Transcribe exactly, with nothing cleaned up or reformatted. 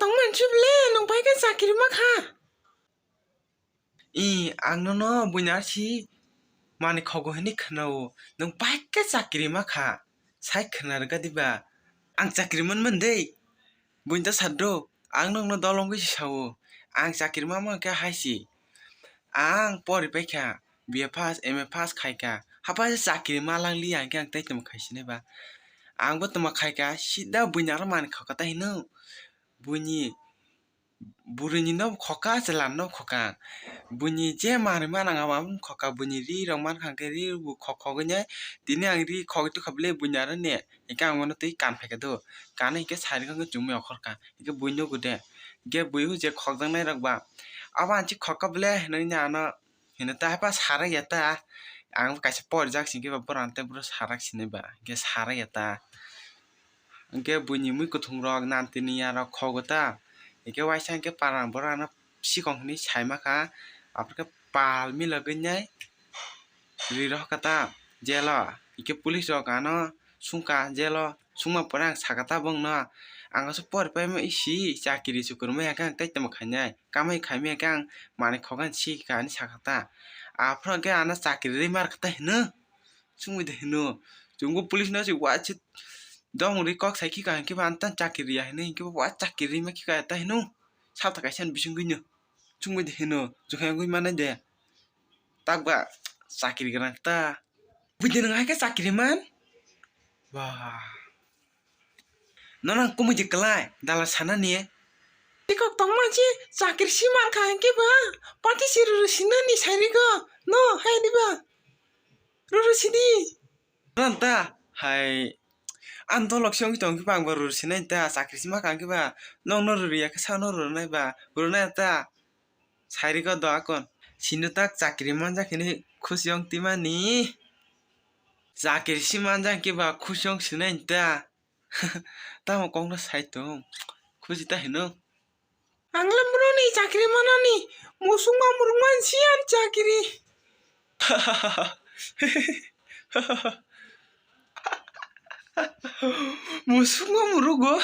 Tongmani si bwle, nwng bai khe chakiri ma kha. I, ang nono buini aro si manwi khogo hwnwi khwnao, nwng bai khe chakiri ma kha. Sai khwna rwkha diba? Ang chakiri man man de. Buini ta sa do, ang nokno dolong bai si sao. Ang chakiri ma ma khe hai si. Ang pori pai kha, B A pass, M A pass khai kha. Hapa se chakiri ma lang li ang khe ang tei tamo khai sinai ba. Ang bo tamo khai kha, sida buini aro manwi khoka ta hino. Buini Burini no khoka, chwla no khoka. Buini je manwi manang abo, abo khoka. Buini ri rok mankha hwnkhe ri bo khok khogwi nai. Tini ang ri khogwi tongkha bwle, buini aro ne. Hwnkhe ang bono twi kan phaikha do. Kan hwnkhe sari hwnkhe chumui okhorkha. Hwnkhe bui nugo de. Hwnkhe bui o je khokjaknai rok ba. Abo ang chi khoka bwle hinwi ano hino ta haipa sarak ya ta. Ang bo kaisa porijak singkhe ba borok ang tei boro sarak sinai ba. Hwnkhe sarak ya ta. Hwnkhe buini mui kwthwng rok, nantini ya rok khogo ta. Hwnkhe waisa hwnkhe parang borok ano sikong hinwi saima kha. Aphuru khe pal milogwi nai ri rw kha ta jelo. Hwnkhe police rok ano sungkha jelo. Sungma pore ang sakha ta bongno, ang aswk pori paima isi chakiri chukuri maya khe ang tei tamo khainai. Kamai khaimaya khe ang manwi khogani sikha hinwi sakha ta. Aphuru hwnkhe ano chakiri rwima rwkha ta hino. Chumui de hino. Chwngbo police no se wa se dong ri kok sai khika hinkhe ba ang tang chakiri ya hinwi hinkhe ba wa chakiri ma khika ta hino. Sapta kaisa ni bisingwi no. Chumui de hino. Jukhai wngwi manai de. Tak ba chakiri gwnang ta. Buini nwng hai khe chakiri man? Ba. Nono ang kumui de kwlai, dala sanani. Tikok tongma se chakiri si mankha hinkhe ba, party si rwrw sinani sairigo, no, hai diba? Rwrw sidi. Nono ta, hai, ang dolok se wngwi tongkhe ba, ang bo rwrw sinai ta, chakiri si mankha hinkhe ba, nokno rwrw ya khe sano rwrwnai ba, rwnai ta, sairigo do akon. Sino tak chakiri manjak hinwi khusi wng timani. Chakiri si manjak hinkhe ba khusi wng sinai ta. Tamo kokno sai tong. Khusi ta hino. Ang le mroni chakiri manani. Musuk ma muruk man si an chakiri. Musuk ma murugo.